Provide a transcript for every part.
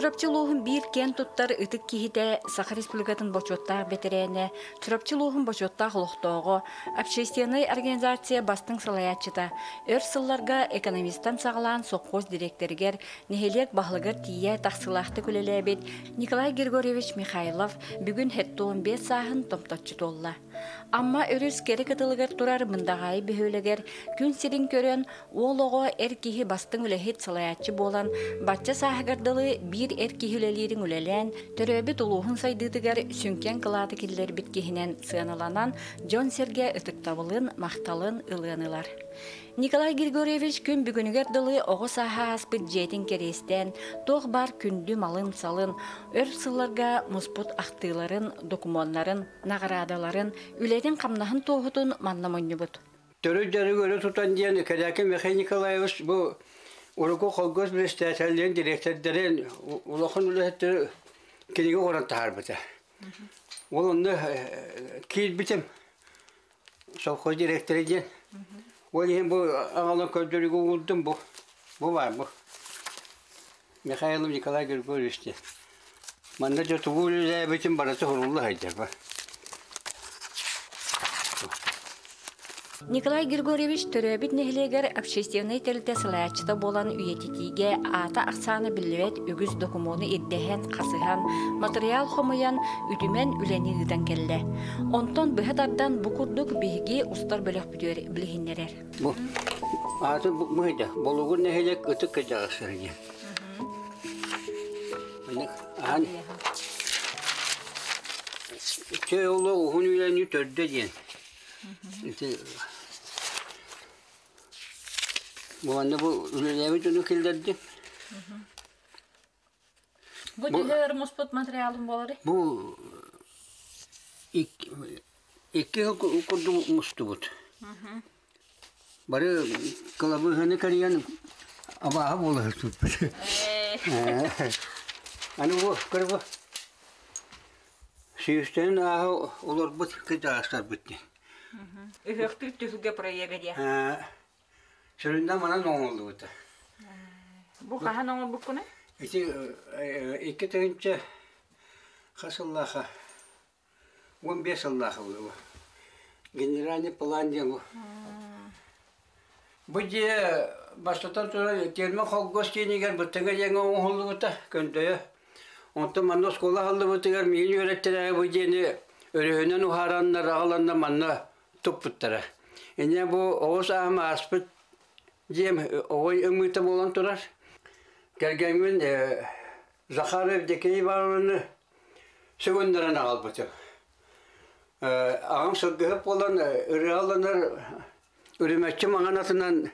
Чурапчы улууһун биир киэн туттар ытык киһитэ, Саха Республикатын бочуоттаах бэтэрээнэ, Чурапчы улууһун бочуоттаах олохтооҕо, общественнай организация бастыҥ салайааччыта, өр сылларга экономистан саҕалаан сопхуос дириэктэригэр, нэһилиэк баһылыгар тиийэ тахсыылаахтык үлэлээбит Николай Григорьевич Михайлов бүгүн 75 сааһын томточчу туолла. Амма өрүс кэрэ кытылыгар турар Мындаҕаайы бөһүөлэгэр күн сирин көрөн, уол оҕо эр киһи бастыҥ үлэһит салайааччы буолан, бачча сааһыгар дылы биир эр киһи үлэлиирин үлэлээн, төрөөбүт улууһун сайдыытыгар сүҥкэн кылааты киллэрбит киһинэн сыаналанан, дьон-сэргэ ытыктабылын, махталын ылыан ылар. Николай Григорьевич күн бүгүнүгэр дылы оҕо сааһа ааспыт дьиэтин кэриэстээн, туох баар күндү малын-салын, өр сылларга муспут ахтыыларын, докумуоннарын, наҕараадаларын, үлэтин-хамнаһын туоһутун манна мунньубут. Төрүт дьарыгы өрө тутан диэн Кэрээкин Михаил Николаевич бу урукку холкуос председателлэрин, дириэктэрдэрин, улахан үлэһиттэри кинигэ оҥорон таһаарбыта. Ол онно киирбитим совхоз директора диэн. Ол иһин бу аҕалан көрдөрүүгэ уурдум бу. Бу баар бу. Михайлов Николай Григорьевич диэн. Манна дьэ тугу үлэлээбитим барыта сурулла сылдьар ба. Николай Григорьевич төрөөбүт нэһилиэгэр общественнай тэрилтэ салайааччыта буолан үйэтитиигэ аата-ахсаана биллибэт үгүс докумуону ирдэһэн, хасыһан, матырыйаал хомуйан, үтүмэн үлэни ыытан кэллэ. Онтон быһа тардан бу курдук биһиги устар бөлөхпүтүгэр билиһиннэрэр. Бу ааты быһыйда Болугур нэһилиэк ытык кырдьаҕастара диэн. Аан Чэй олох уһун үлэни төрдө диэн. Ити бу манна бу үлэлээбит дьону киллэрдим. Бу төһө муспут материалым буоларый? Бу икки курдук мустубут. Бары кылабыыһаны кэрийэн абааһы буола сылдьыбыппыт. Аны бу көр бу сүүстэрин ааһа олорбут кырдьаҕастарбыт диэн. Ыһыахтыыр түһүлгэ проега диэ. Сүрүннээн манан оҥоһуллубута. Бу хаһан оҥорбуккунуй? Ити 2 тыһыынча хас сыллааха 15 сыллааха буолуо. Генеральный план диэн бу. Бу дьиэ бастатан туран Тельман холкуос киинигэр Быттыҥа диэҥҥэ оҥоһуллубута көндөйө. Онтон манна оскуола аһыллыбытыгар миигин үөрэттэрээри бу дьиэни өрүһүнэн уһаараннар аҕаланнар манна туппуттара. Инньэ бу оҕус аһым ааспыт дьиэм оҕо ымыыта буолан турар. Кэргэммин Захаров Евдокия Ивановнаны сүгүннэрэн аҕалбытым. Аҕам сылгыһыт буолан ырыаланар үрүмэччи маҥан атынан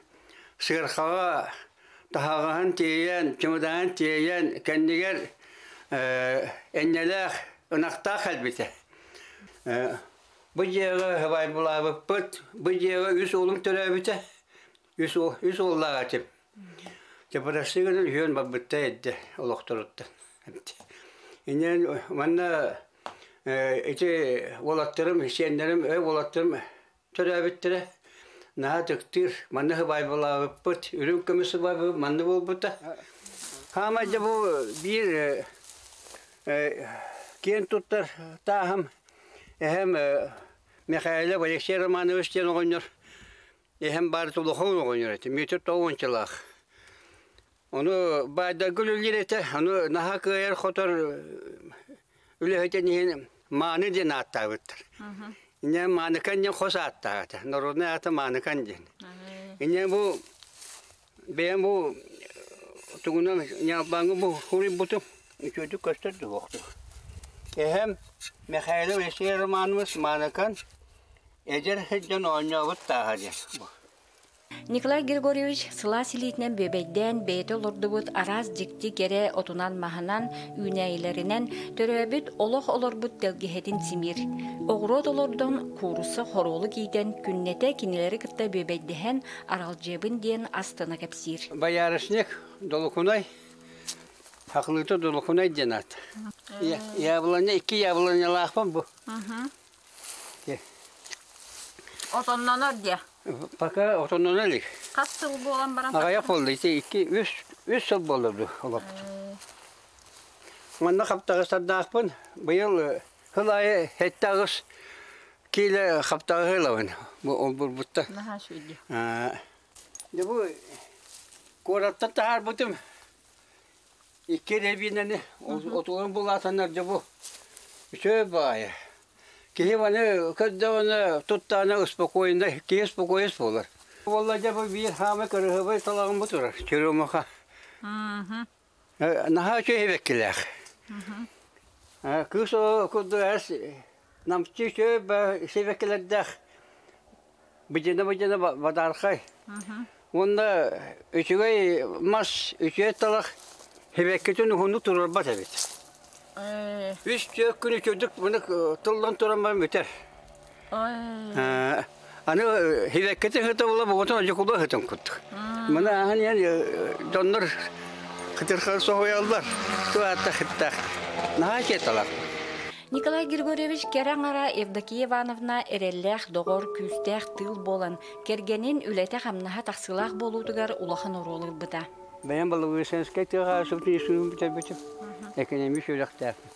сыархаҕа таһаҕаһын тиэйэн, чымыдаан тиэйэн кэннигэр энньэлээх ынахтаах кэлбитэ. Бу дьиэҕэ сыбаайбалаабыппыт, бу дьиэҕэ үс уолум төрөөбүтэ, үс уол, үс уоллаах этим. Чапарашыгынан үһүөн барбыттар эрдэ олохторуттан. Инньэ манна ити уолаттарым, сиэннэрим, өй уолаттарым төрөөбүттэрэ. Наһаа ытыктыыр. Манна сыбаайбалаабыппыт, үрүҥ көмүс сыбаайба манна буолбута. Хаамай дьэ бу биир киэн туттар тааһым эһэм Михайлов Алексей Романович диэн оҕонньор эһэм баар улахан оҕонньор этэ, метр тоҕуончалаах. Ону баайдарга үлэлиир этэ, ону наһаа кыайар-хотор үлэһитин иһин Мааны диэн ааттаабыттар. Инньэ Мааныкан диэн хос ааттаах этэ, народнай аата Мааныкан диэн. Инньэ бу бэйэм бу тугунан ньалбааҥҥа бу суруйбутум үчүгэйдик көстөр дуһуохтук. Эһэм Михайлов Алексей Романович Мааныкан эдэр сылдьан оонньообут тааһа диэн. Николай Григорьевич сылаас илиитинэн бүөбэйдээн бэйэтэ олордубут араас дьикти кэрэ отунан-маһынан, үүнээйилэринэн төрөөбүт олох олорбут тэлгэһэтин симиир. Оҕуруот олордон, куурусса хоруолу киитэн, күннэтэ кинилэри кытта бүөбэйдэһэн аралдьыйабын диэн астына кэпсиир. Боярышник Долукунай, Хахлыыта Долукунай диэн аат. Яблоня, икки яблонялаахпын бу. Отоннонор диэ? Пока отонноно илик. Хас сыл буолан баран? Аҕыйах буолла, ити икки, үс, үс сыл буолла олоппут. Манна хаптаҕыстардаахпын. Быйыл сыл аайы 7-8 киилэ хаптаҕы ылабын. Бу олбурбутта. Наһаа үчүгэй. Дьэ бу куораттан таһаарбытым. Икки рябинаны отуорун булаатаннар дьэ бу үчүгэй баайа. Киһи маны көрдөҕүнэ туттаҕына успокоенный, киһи успокоец буолар. Буолла дьэ бу биир хаамай кырыһыбай талаҕым бу турар, черемуха. Наһаа үчүгэй эбэккилээх. Кыыс оҕо курдук эс намчы үчүгэй сибэккилэрдээх быдьына-быдьына бадаархай. Уонна үчүгэй мас, үчүгэй талах сибэккитин уһуннук турарбат эбит. Үс түөрт күн үчүгдүк маны тыллан туран баран бүтэр. Аны сибэккитин сыта була бугутун одьукулуо сытын курдук. Маны ааһан иһэн дьоннор кытырхары соһуйаллар. Туаата хыттаах. Наһаа талах. Николай Григорьевич кэрэ аҥара Евдокия Ивановна эрэллээх доҕор, күүстээх тыыл буолан, кэргэнин үлэтэ-хамнаһа тахсыылаах буолуутугар улахан оруолу ылбыта. Бэйэм Балагыысынскай тыаҕа субтитрын бүтэрбитим. Экономист үөрэхтээхпин.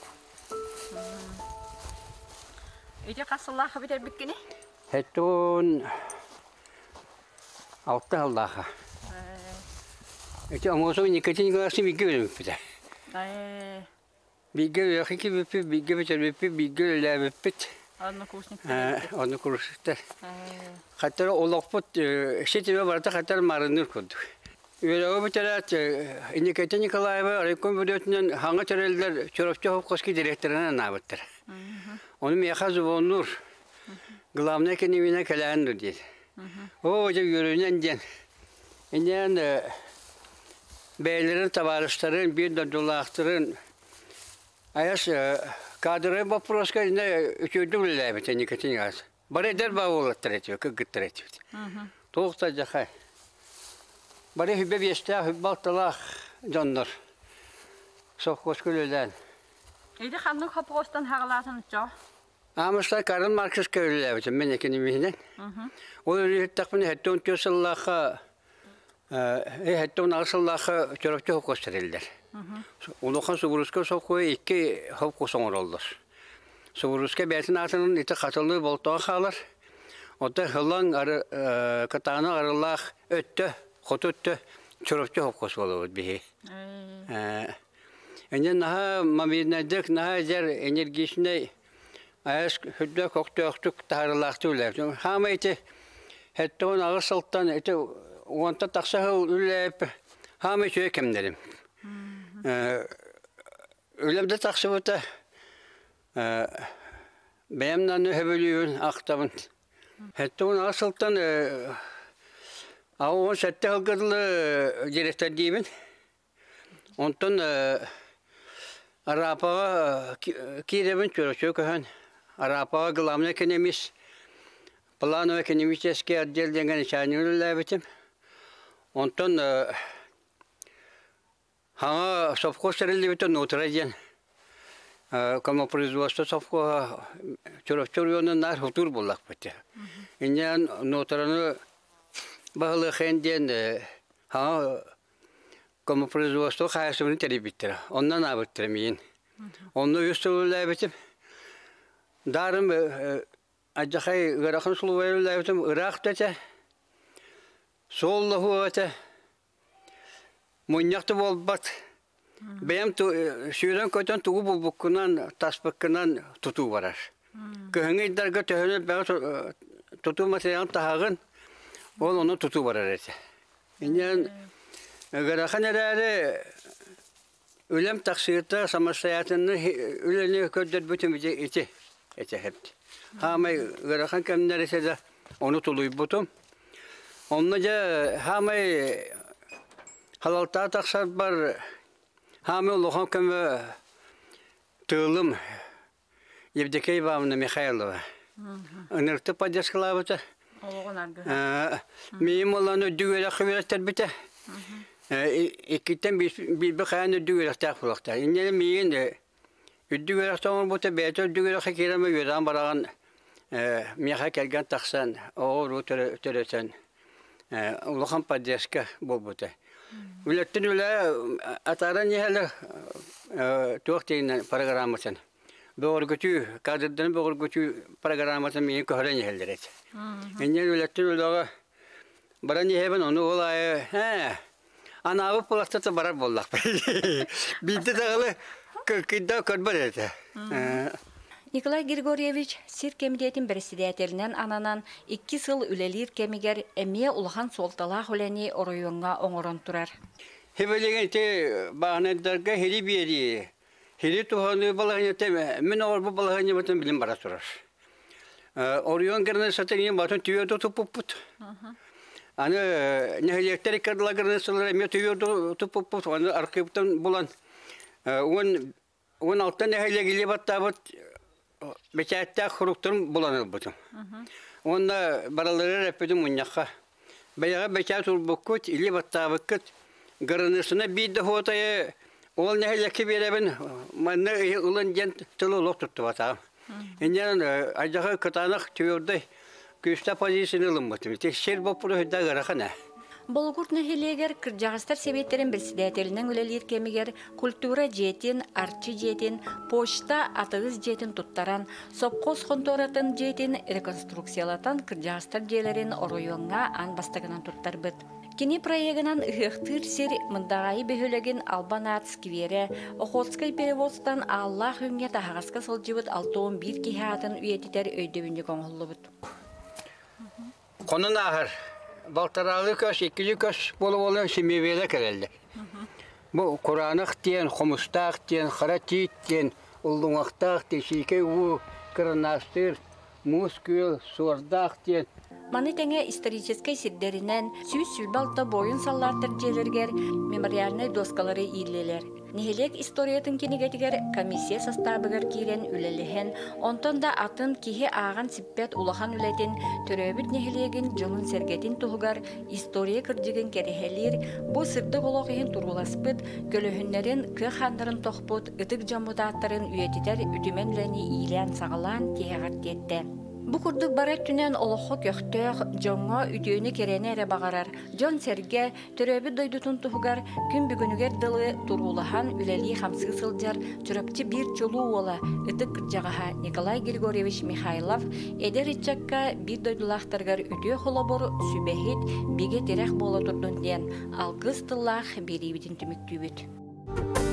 Ити хас сыллаахха бүтэрбиккиний? 76 сыллаахха. Ити Амосов Никитин Николаевич бииргэ үөрэммиппитэ. Бииргэ үөрэххэ киирбиппит, бииргэ бүтэрбиппит, бииргэ үлэлээбиппит. Однокурсниктар. Однокурсниктар. Хаттара олохпут ситимэ барыта хаттар маарынныыр курдук. Үөрэҕи бүтэрээт Никита Николаева райком бюротунан хаҥа тэриллэр Чурапчы совхозка директорынан анаабыттар. Ону миэхэ звоннуур. Главное кинибинэ кэлээн ду диэн. Оо, дьэ үөрүнэн диэн. Иннинэн бэйэлэрин табаарыстарын, биир дойдулаахтарын айас кадровый боппуруоска иннэ үчүгэйдик үлэлээбит Никита Николаевич. Бары эдэр баа уолаттар этибит, кыргыттар этибит. Туох да дьахай. Бары хүбэ биэстээх, хүбэ алталаах дьоннор совхозка үлэлээн. Ити ханнык хоппуостан хаҕалаатын оччо? Аамыстар Карл Маркска үлэлээбитим мен экономиһинэн. Ол үлэһиттэхпинэ 74 сыллаахха 78 сыллаахха Чурапчы совхоз тэриллэр. Улахан Субуруска совхоз икки совхоз оҥороллор. Субуруска бэйэтин аатынан ити хатылыы болтоҕо хаалар. Оттон Һылаҥ Кытаанах арылаах өттө, хоту өттө Чурапчы совхоз буолабыт биһи. Инньэ наһаа мобильнайдык, наһаа эдэр, энергичнэй, айас үрдүк көхтөөхтүк таһаарыылаахтык үлэлээбит. Хаамай ити 78 сылтан ити уонтан тахса сыл үлэлээбит хаамай үчүгэй кэмнэрим. Үлэм да тахсыбыта бэйэм даҕаны сөбүлүүбүн, ахтабын. 78 сылтан 87 сылга дылы директордиибин. Онтон Араапаҕа киирэбин Чурапчы көһөн Араапаҕа главный экономист, планово-экономический отдел диэҥҥэ начальник үлэлээбитим. Онтон хаҥа совхоз тэриллибитэ Нутра диэн комопроизводство совхоһа Чурапчы оройуонун наар хутуур буоллахпыт. Инньэ Нутраны баһылыахайын диэн хаҥа комопроизводство хаһаайыстыбаны тэрийбиттэрэ. Онно анаабыттара миигин. Онно үс сыл үлэлээбитим. Даарым алдьархай ыарахан сулууспа үлэлээбитим ыраах да этэ, суол да суох этэ, мунньах да буолбат. Бэйэм сүүрэн-көтөн тугу булбуккунан, таспыккынан тутуу барар. Кыһыҥҥы ыйдарга төһөнү элбэҕи тутуу материалын таһаҕын, ол ону тутуу барар этэ. Инньэн ыарахан эрээри үлэм тахсыыта самостоятельно үлэни көрдөрбүтүм ити ити этэһэбит. Хаамай ыарахан кэмнэр этэ да ону тулуйбутум. Онно дьэ хаамай халалтаа тахсарбар хаамай улахан көмө тыылым Евдокия Ивановна Михайлова. Ынырты поддержкалаабыта. Миим оланы үрдүк үөрэххэ үөрэттэрбитэ. Иккиттэн биирбэ хайаан үрдүк үөрэхтээх буолуохтаах. Инньэ миигин үрдүк үөрэхтэн оҥорбута бэйэтэ үрдүк үөрэххэ киирэн үөрэҕин бараҕан миэхэ кэргэн тахсан оҕо-уруу төрөтөн улахан поддержка буолбута. Үлэттэн үлэ атааран иһэлэр туох диэн программатын. Бөҕөргөтүү, кадрдан бөҕөргөтүү программатын миигин көһөрөн иһэллэр этэ. Инньэ үлэттэн үлэҕэ баран иһэбин, ону ол аайы ээ анаабыт пластата барар буоллахпын. Биирдэ даҕаны кыйда көрбөт этэ. Николай Григорьевич сир кэмитиэтин бэрэссэдээтэлинэн ананан 2 сыл үлэлиир кэмигэр эмиэ улахан суолталаах үлэни оройуоҥҥа оҥорон турар. Хибилигин ити бааһынайдарга хири биэрии, хири туһаныы балаһыанньата мин оҕорбут балаһыанньабытын билин бара турар. Оройуон границатын батын түөрдө туппуппут. Аны нэһилиэктэр иккардыла границалары эмиэ түөрдө туппуппут. Аны архивтан булан 16 нэһилиэги баттаабыт бэчээттээх суруктарын булан ылбытым. Уонна баралары эппитим мунньахха. Бэйэҕэ бэчээт урбуккут, илии баттаабыккыт границаны биир да хуотайы ол нэһилиэккэ биэрэбин манна ылын диэн тылы олох туттубатаҕым. Инньэн айдаҕа кытаанах твердый күүстээх позицияны ылыммытым. Ити сир боппуруоһуйда ыарахан ээ. Болугур нэһилиэгэр кырдьаҕастар сэбиэттэрин председателинэн үлэлиир кэмигэр культура дьиэтин, арчы дьиэтин, почта атыгыс дьиэтин туттаран, сопхуос хонтуоратын дьиэтин реконструкциялатан кырдьаҕастар дьиэлэрин оройуоҥҥа аан бастакынан туттарбыт. Кини проегынан ыһыахтыыр сир Мындаҕаайы бөһүөлэгин Албан аат скверэ, Охотскай перевозтан Ааллаах Үүҥҥэ таһаҕаска сылдьыбыт 61 киһи аатын үйэтитэр өйдөбүнньүк оҥоһуллубут. Хонон ааһар балтараалыы көс, иккилии көс буола-буола симиэбийэлэр кэлэллэр. Бу кураанах диэн, хомустаах диэн, хара тиит диэн, уллуҥахтаах диэн, сиикэй уу кырынаастыыр, муус күөл, суордаах диэн. Маны тэҥэ историческай сирдэринэн 126 буойун саллааттар дьиэлэригэр мемориальнай дуоскалары ииллилэр. Нэһилиэк историятын кинигэтигэр комиссия састаабыгар киирэн үлэлэһэн, онтон да атын киһи ааҕан сиппэт улахан үлэтин төрөөбүт нэһилиэгин дьонун-сэргэтин туһугар история кырдьыгын кэрэһэлиир, бу сырдык олох иһин турууласпыт, көлөһүннэрин, кыа хааннарын тохпут ытык дьоммут ааттарын үйэтитэр үтүмэн үлэни иилээн-саҕалаан тиһэҕэр тиэртэ. Бу курдук бары өттүнэн олоххо көхтөөх, дьоҥҥо үтүөнү-кэрэни эрэ баҕарар, дьон-сэргэ Төрөөбүт дойдутун туһугар күн бүгүнүгэр дылы туруулаһан үлэлии-хамсыы сылдьар Чурапчы биир чулуу уола, ытык кырдьаҕаһа Николай Григорьевич Михайлов эдэр ыччакка биир дойдулаахтарыгар үтүө холобур, сүбэһит, бигэ тирэх буола турдун диэн алгыс тыллаах биэриибитин түмүктүүбүт.